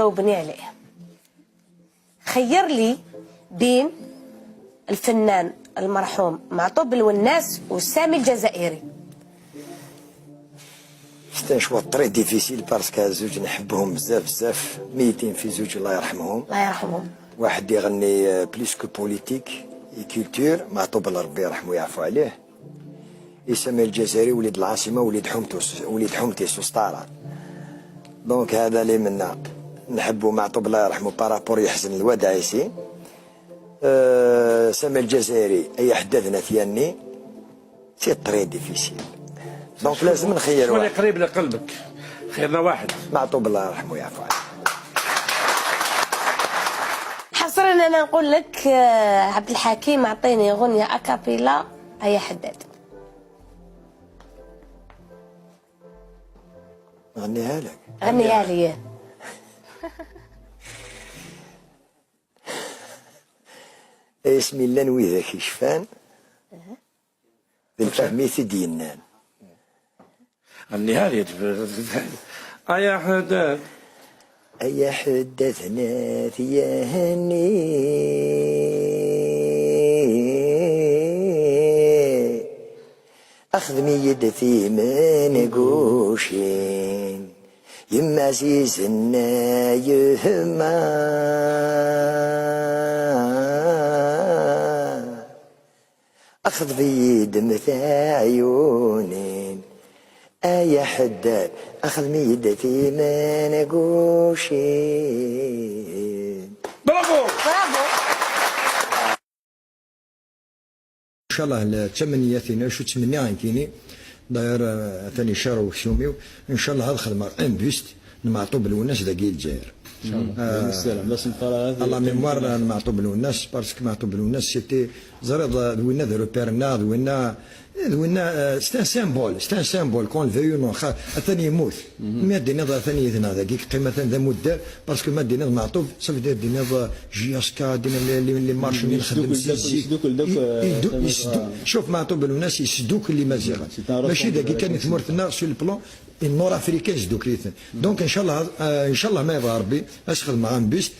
تجاوبني عليه. خير لي بين الفنان المرحوم معطوب الوناس وسامي الجزائري. c'est un choix très difficile parce que زوج نحبهم بزاف بزاف، ميتين في زوج، الله يرحمهم. الله يرحمهم. واحد يغني plus que politique et culture، معطوب ربي يرحمه ويعفو عليه. سامي الجزائري وليد العاصمه، وليد حومتو، وليد حومتي سوسطارة. donc هذا اللي منا نحبو معطوب الله يرحمه par rapport يحزن الواد عيسي. سامي الجزائري اي حدادنا ثياني، c'est très difficile، donc لازم نخير شكون اللي واحد. قريب لقلبك؟ خيرنا واحد. معطوب الله يرحمه ويعفو عليه. حصرا انا نقول لك عبد الحكيم، اعطيني اغنية a cappella اي حداد. نغنيها لك. غنيها لي. اسمي الله نوي ذاك يشفان بالفهمي دينان. غنيها لي ايا حداد. أيا حدثنا ثياني أخذ ميدتي من قوشين يما عزيزنا يهما أخذ بيد مثا عيونين. آيا حداد أخذ ميدتي من قوشين. برافو. برافو. ان شاء الله التمنياتنا شو تمني غنكيني داير ثاني شارو سوميو، ان شاء الله هذا خدمة un buste نمعطوب الوناس ذاك الجزائر. ان شاء الله السلام لا سنطرة. la mémoire معطوب الوناس، parce que معطوب الوناس c'était زريض ذوينا ذو repère نا ذوينا ذوينا، c'est un symbole، c'est un symbole، qu'on le veuille ou non. ثاني يموت ما دينا ثاني يذنا ذاك قيمة ذا مدة، parce que ما دينا معطوب صافي دينا JSK، دينا les marches اللي نخدم. شوف، معطوب الوناس يسدوك اللي مازيغ ماشي ذاك كان ثمورتنا sur le plan nord-africain يسدوك. donc ان شاء الله، ان شاء الله ما يبغى ربي اش خدمة un buste.